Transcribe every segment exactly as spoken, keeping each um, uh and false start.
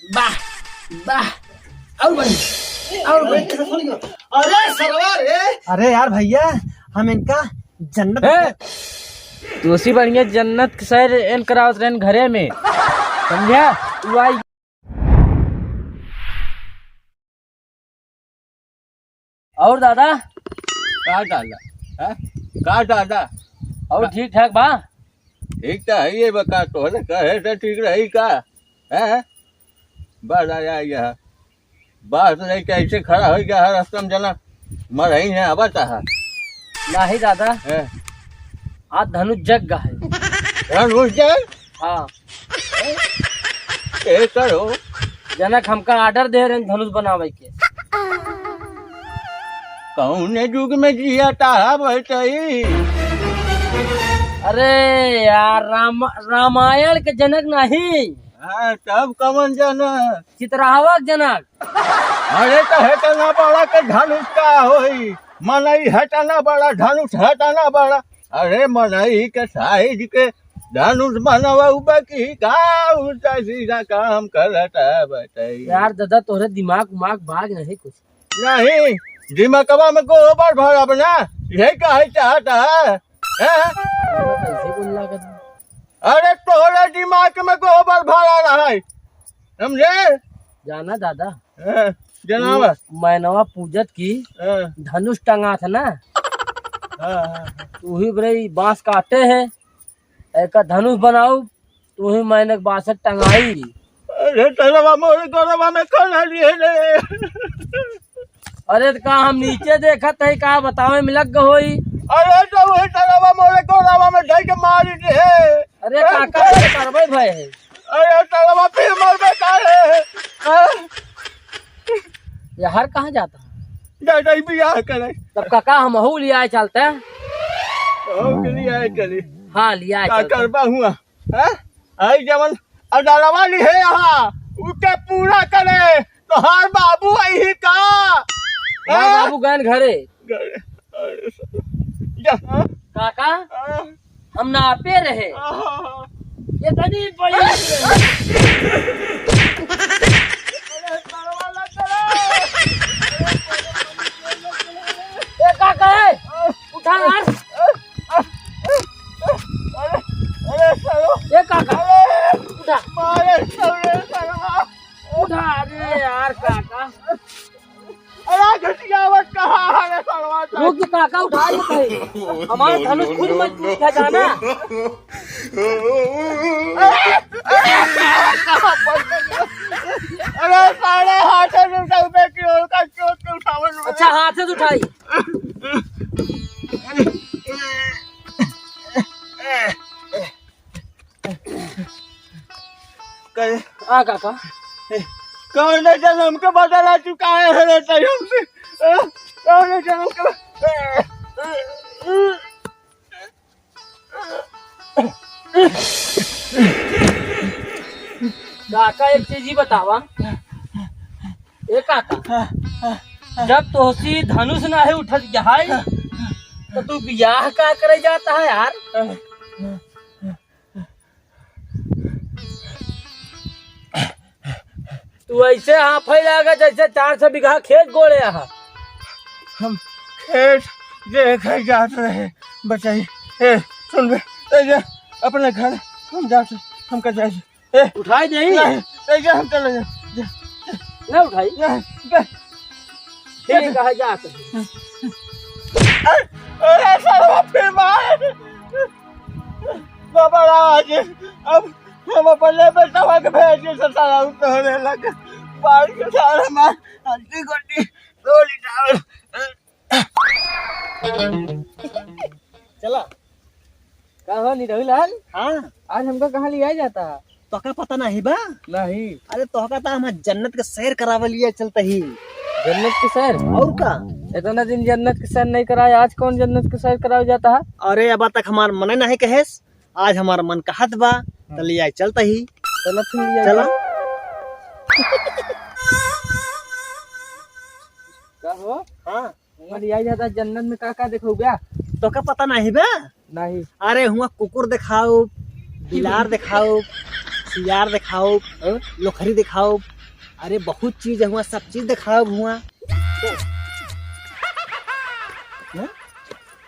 वाह, वाह, और बढ़िया, और बढ़िया। अरे सरवा रे। अरे यार भैया, हम इनका जन्नत ए, तू उसी बढ़िया जन्नत के सैर एन करावत रहन घरे में, समझा? तू आई। और दादा? का दादा? हाँ? का दादा? और ठीक ठाक बा? ठीक तो है ये बता, तोहरे कहे से ठीक रही का? हैं? बस आ जा यहाँ। बस नहीं तो ऐसे खड़ा हो गया है रास्ता में, जना मरही है, अब आता है। नहीं दादा, हैं? आज धनुष जग गया है। धनुष जग? हाँ। ए करो। जनक हमका order दे रहे हैं धनुष बनावे के। कौने युग में जिया ताहा बैठई? अरे यार, राम, रामायण के जनक नहीं। हाँ, तब कौन जनक? चित्रहावा के जनक। अरे तो हेतना बड़ा के धनुष का होई? मनई हेतना बड़ा, धनुष हेतना बड़ा। अरे मनई के size के धनुष बनवा उबा की का उल्टा सीधा काम करता है बताई। यार दादा, तोहरे दिमाग उमाग बाग नहीं कुछ। नहीं, दिमागवा में गोबर भरब ना, यही कहे चाहता है। हैं? कैसे बोल लागत है? अरे तोहरे दिमाग में गोबर भरा रहा है, समझे? जाना दादा, हाँ, जनावर। उ मैनवा पूजत की हाँ। धनुष टंगा था ना। हाँ, हाँ, हाँ। उही बरे बांस काटे है, एका धनुष बनाऊ, तू ही मैंने बांस टंगाई। अरे तरवा मोरे गोरवा में कौन लिए रे? अरे तो का हम नीचे देखत है, का बतावे में लग होई। अरे तो वही तरवा मोरे गोरवा में धई के मारी दे। अरे काका, ये करबे भय है। अरे तरवा फिर मरबे का रे? हाँ? यार कहाँ जाता है? जा, जा, बियाह करे। तब काका हमहू लियाए चलते हैं। हमहू के लियाए चली। हाँ, लियाए का चलते हैं। करबा हुआ? हैं? आई जवन अडरवा लिहे यहाँ, उके पूरा करे, तोहार बाबू आई ही का? हमार हैं? बाबू गए घरे। घरे। अरे साला। जा, हाँ? काका, हाँ। हम नापे रहे। हाँ। इतनी बड़ी। अरे, ए, का कहे? उठा यार। अरे, अरे, सालो। ए, काका। अरे, उठा। मारे, सालो, सालो। उठा, अरे यार, काका। अरे, घटियावत कहाँ है रे सरवा? रुक, काका उठा लेते हैं। हमारा धनुष खुद मजबूत है, जाना। अरे, साले हाथ से उठा, मैं क्यों का, क्यों, क्यों उठावन में? अच्छा, हाथ से उठाई। करे। आ काका। ए, कौन जन्म के बदला चुकाए है रे तै हमसे? ए, कौन जन्म के ब-, काका, एक चीज ही बतावा। ए काका, जब तोहसी धनुष नाहीं उठत है, तो तू बियाह का करे जाता है यार? तू ऐसे हाफे लागा जैसे चार सौ बीघा खेत गोड़े आहा। हम खेत देखे जात रहे, बचाई। ए, सुन बे, ए, जा, अपने घर हम जात, हमका जाए। ए, उठाई दे। नहीं, ए, जा, हम चले जाए। जा, ना उठाई। नहीं, बे। फिर कहा जात है। ए, अरे, साला, फिर मार। बाबा राज, अब हम अपने बेटवा के भेज दे, साला, उ तोहरे लग। मार के साला मार, हड्डी गोटी तोड़ डाल। चला। का हो निरहू लाल? हाँ। आज हमका कहाँ लिया जाता है? तोका पता नहीं बा? नहीं। अरे तोहका तो हम जन्नत के सैर करावे लिए चलते ही। जन्नत के सैर? और का? इतना दिन जन्नत के सैर नहीं कराए, आज कौन जन्नत के सैर करावे जाता है? अरे अब तक हमार मने नहीं कहेस, आज हमार मन कहत बा, हाँ। तो लिया चलता ही। चलो फिर लिया चला। जाए। का हो? हाँ। वहाँ लिया जाता जन्नत में का का देखो गया? तोका पता नहीं बा? नहीं। अरे हुआ कुकुर देखाओ, बिलार देखाओ, सियार देखाओ, हाँ? लोखरी देखाओ, अरे बहुत चीज है हुआ, सब चीज दिखाओ हुआ। हैं?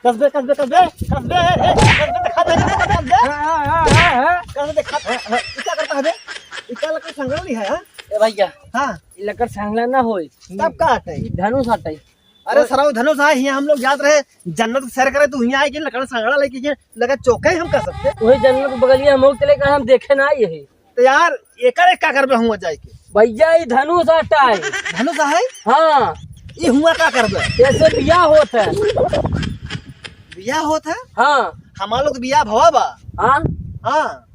कसबे, कसबे, कसबे, कसबे, ए, ए, कसबे, दिखा दे, दिखा दे, कसबे। हाँ, हाँ, हाँ, हाँ, हाँ। कसबे, दिखा। हाँ, हाँ। ये क्या करता है बे? ये क्या लकड़ संगल नहीं है, हाँ? ए भैया, हाँ। ये लकड़ संगला ना होई। तब का आटे? ये धनुष आटे। अरे सरऊ, धनुष आए, हियाँ हम लोग जात रहे जन्नत सैर करे, तू हियाँ आए के लकड़ संगला लेके के लगा चौके हम कर सकते। वही जन्नत बगलिया हम चले गए, हम देखे ना आए हैं। तो यार, एकर एक का करबे हुआ जाए के? भैया, ई धनुष आटा है। धनुष है? हाँ। ई हुआ का करबे? ऐसे बियाह होत है। बियाह होत है? हाँ। हमार लोग बियाह भवा बा। हाँ। हाँ।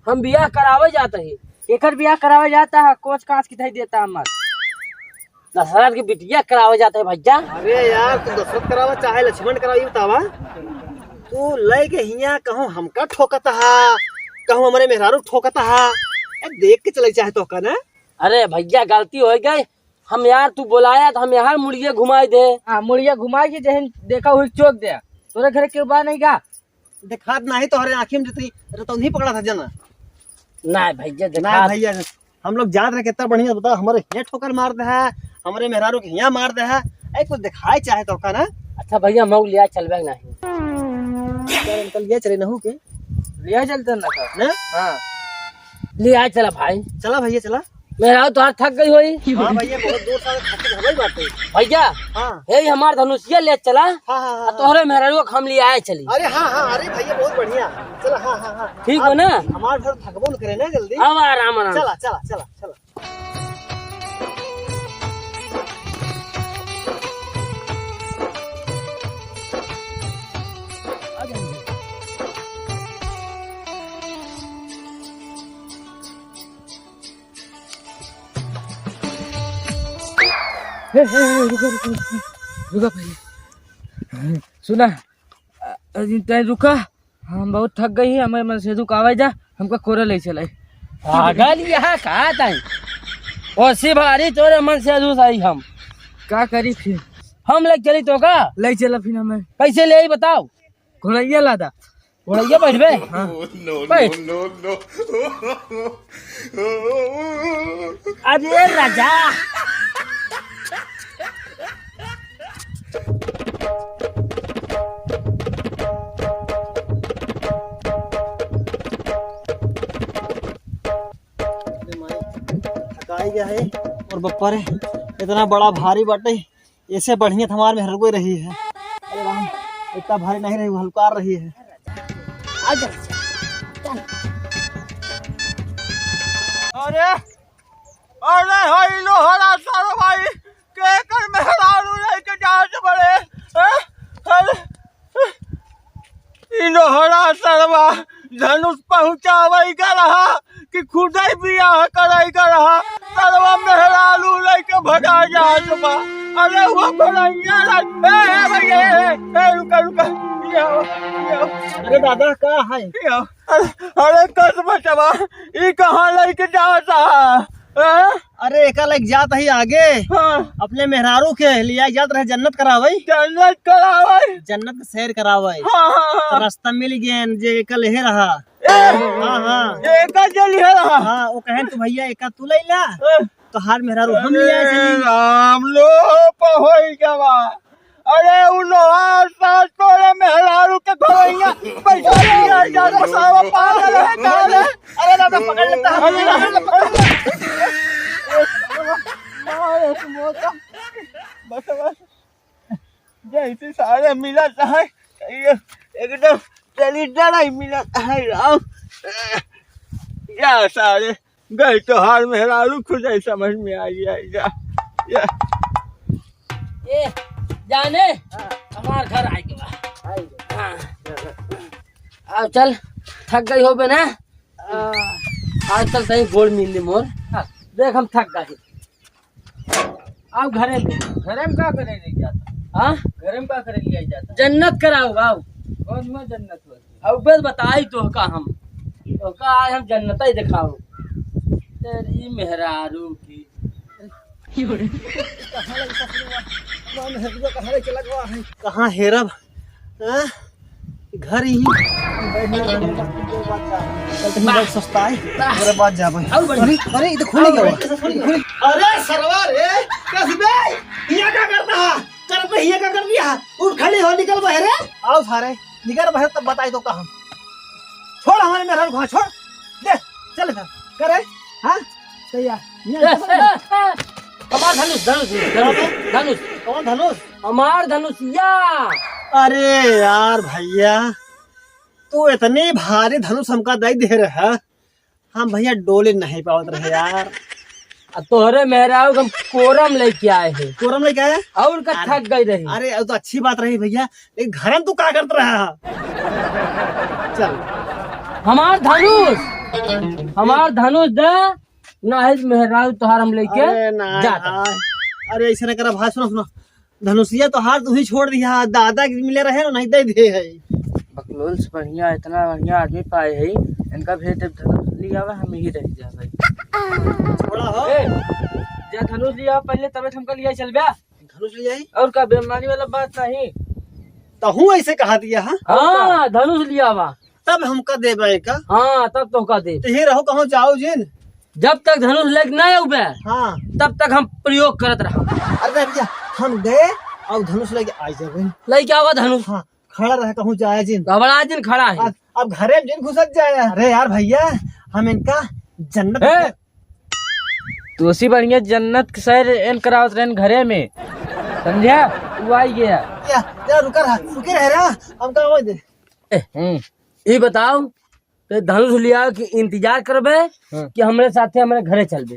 हम बियाह करावे जात ही। एकर बियाह करावे जाता है, कोच कांच की धई देता हमार। दशरथ के बिटिया करावे जात है भैया। अरे यार, तू दशरथ करावा चाहे लक्ष्मण करावा, ई बतावा। तू लइके हियाँ कहूँ हमका ठोकत हा, कहूँ हमरे मेहरारू ठोकत हा। ए, देख के चले चाहे तोहका ना। अरे भैया, गलती होइ गई। हम यार, तू बोलाया तो हम यार मुड़िया घुमाई दे। हाँ, मुड़िया घुमाई के जहन देखा हुई चोक दे। तोरे घरे केहू बा नहीं का? देखात नाही तोहरे आँखी में जतई रतौंधी पकड़ा था जना। ना भैया, ना देखात भैया, हम लोग जात रहे कितना बढ़िया, बताओ, हमरे हियाँ ठोकर मार दे है, हमरे मेहरारू के हियाँ मार दे है। ए, कुछ दिखाए चाहे तोहका ना। अच्छा भैया, मऊ लिया चलबे नहीं। चल, अंकल, ये चले नहू के। लिया चलते ना का? ना? हाँ। लिया चला भाई। चला भैया, चला। मेहरारू तोहार थक गई होई। हाँ भैया, बहुत दूर से थक गई बाटे। भैया, हाँ। हे हमार धनुषिया ले चला। हाँ, हाँ, हाँ, आ तोहरे मेहरारू के हम लियाए चली। अरे हाँ, हाँ, अरे भैया, बहुत बढ़िया। चला, हाँ, हाँ, हाँ। ठीक हो अब ना? हमार घर थकबो न करे ना जल्दी। अब आराम, आराम। चला, चला, चला, चला। हे, हे, हे, रुका, रुका, रुका, रुका भैया। सुना, अ, अ, तैं रुका, हम बहुत थक गई ही, हमें मनसेधू का आवे जा, हमका कोरे ले चले। पागल यहाँ का ताई? ओसी भारी तोरे मनसेधू सही हम। का करी फिर? हम ले चली तोहका। ले चला फिर हमें। कैसे ले आई बताओ? घोड़ैया लादा। घोड़ैया बैठबे? हाँ। बैठ। अरे राजा। अरे माई, थकाई गया है। और बप्पा रे, इतना बड़ा भारी बाटे। ऐसे बढ़िया तो हमार मेहररुआ रही है। अरे राम, इतना भारी नहीं रही, हल्का रही है। अरे, अरे, हई लोहरा सरवा, केकर मेहरारू लेके जात बड़े, हैं? अरे, ई लोहरा सरवा धनुष पहुँचावइ का रहा कि खुदइ बियाह करइ का रहा। सरवा मेहरारू लइके भगा जात बा। अरे वो भड़ैया ला-, ए, ए भैया, ए, ए, ए, रुका, रुका, ये आओ, ये आओ। अरे दादा, का है? ये आओ। अरे, अरे कस बचवा, ई कहाँ लइके जात हा? हैं? अरे, एका लइके जात ही आगे। हाँ। अपने मेहरारू के लिया जात रहे जन्नत करावइ। जन्नत करावइ? जन्नत के सैर करावइ। हाँ, हाँ, हाँ। तो रास्ता मिल गए, जे एका लेहे रहा। ए! हाँ, हाँ। एका जे लिहे रहा? हाँ, वो कहेन तू भैया एका तू लइला, हाँ। तोहार मेहरारू हम लिया अरे चली। राम, लोप होइ गवा। अरे, उ लोहा सास तोरे मेहरारू के घोड़ैया पैसा ले आ जा, बसावा पागल है, का रे? अरे दादा, पकड़ लेता है। अरे, अरे, अरे, अरे, मौका। बस, बस। जैसे सारे मिला है, ये एकदम दलिद्र ही मिला है, राम। या सारे। गई तोहार मेहरारू खुदइ समझ में आई, आई जा। या। ए, जाने, हाँ। हमार घर आइ गवा। आइ गवा। हाँ। हाँ। आओ चल, थक गई होबे ना? हाँ। आओ चल, तनी गोड़ मिल ले मोर। हाँ। देख, हम थक गए। आओ घरे में। घरे में का करे ले जाता? हाँ? घरे में का करे ले जाता? जन्नत कराओ, आओ। कौन हुआ जन्नत हुआ? अब बस बताई तोहका हम। तोहका आज हम जन्नतइ देखाओ। तेरी मेहरारू की। कहाँ लग ससुरवा? हमार मेहरारू कहाँ लग चला गवा है? कहाँ हेरब? हाँ? घर ही। चल, तनी बा-, बहुत सस्ता है। बा-, मेरे बात जा भाई। और बढ़िया। अरे, अरे, ये तो खुल गया। और बढ़िया। अरे, सरवा रे, कसबे, हिया का करता है? करत हिया का कर दिया? उठ, खड़ी हो, निकल बहरे। आओ सारे, निकल बहरे, तब बताई तो कहाँ। छोड़ हमारे मेहरारू को, हाँ, छोड़। दे, चल इधर। करे, हाँ? सही है। ये ए, ए, ए, हमार धनुष, धनुष, धनुष, धनुष। कौन धनुष? हमार धनुषिया। अरे यार भैया, तू इतनी भारी धनुष हमका दे दे रहा, हम भैया डोले नहीं पावत रहे यार। आ तोहरे मेहरारू के हम कोरम लेके आए हैं। कोरम लेके आए? और का अरे, थक गई रही। अरे, वो तो अच्छी बात रही भैया, लेकिन घर में तू का करत रहा? चल। हमार धनुष, हमार धनुष दे, ना है मेहरारू तोहार हम लेके अरे ना जाता। यार। अरे ऐसे ना करा भाई, सुनो, सुनो। धनुषिया तोहार तू ही छोड़ दिया, दादा के मिले रहे ना, नहीं दे दे है। बकलोल से बढ़िया, इतना बढ़िया आदमी पाए है, इनका भेज दे, धनुष ले आवे, हम यही रह जावे। छोड़ा हो। ए, जा धनुष ले आवे पहले, तबे हमका ले चल बे। धनुष ले आई? और का, बेईमानी वाला बात नहीं। तहू ऐसे कहा दिया, हाँ? हाँ, धनुष ले आवा। तब हमका देबे का? हाँ, तब तोहका दे। तो ये रहो, कहूँ जाओ जिन। जब तक धनुष लेके ना आउबे, हाँ। तब तक हम प्रयोग करत रहा। अरे भैया, हम गए और धनुष लेके आ जाबे। लेके आवा धनुष। हाँ, खड़ा रहे, कहूँ जाए जिन। घबरा जिन, खड़ा है। अब, अब घरे में जिन घुसत जाए। अरे यार भैया, हम इनका जन्नत ए! तू उसी बढ़िया जन्नत के सैर एन करावत रहन घरे में, समझा? तू आई गया। या, या रुका रहा, रुके रह रहा, हम का होए दे। ए, हम्म। ई बताओ, ते धनुष लिया कि इंतजार करबे हाँ। कि हमरे साथे हमरे घरे चलबे?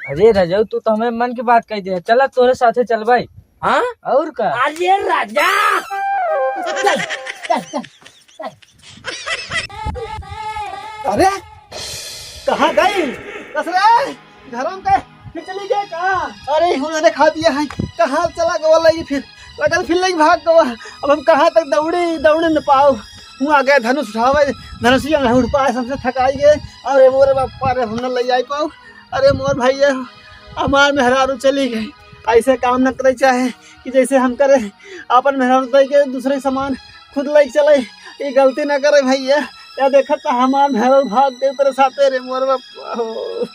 अरे रजऊ, तू तो हमें मन की बात कह दे, चला तोरे साथे चलबे। हाँ? और का? अरे राजा, चल, चल, चल, चल। अरे, कहाँ गई? कस रे? घरों के खिचड़ी के का? अरे, हुन देखा दिया है, कहाँ चला गवा लगी फिर? लगल फिर लगी भाग गवा। अब हम कहाँ तक दौड़ी, दौड़े न पाओ। हुआ गए धनुष उठावे, धनुषिया नहीं उठ पाए, सबसे थकाई गए। अरे मोरे बापा रे, हम न ले आई पाओ। अरे मोर भैया, हमार मेहरारू चली गई। ऐसे काम न करे चाहे कि जैसे हम करे, अपन मेहरारू दे के दूसरे सामान खुद ले चले, ये गलती न करे भैया। या देखत तो हमार मेहरारू भाग गई तेरे साथे रे मोर बापा हो।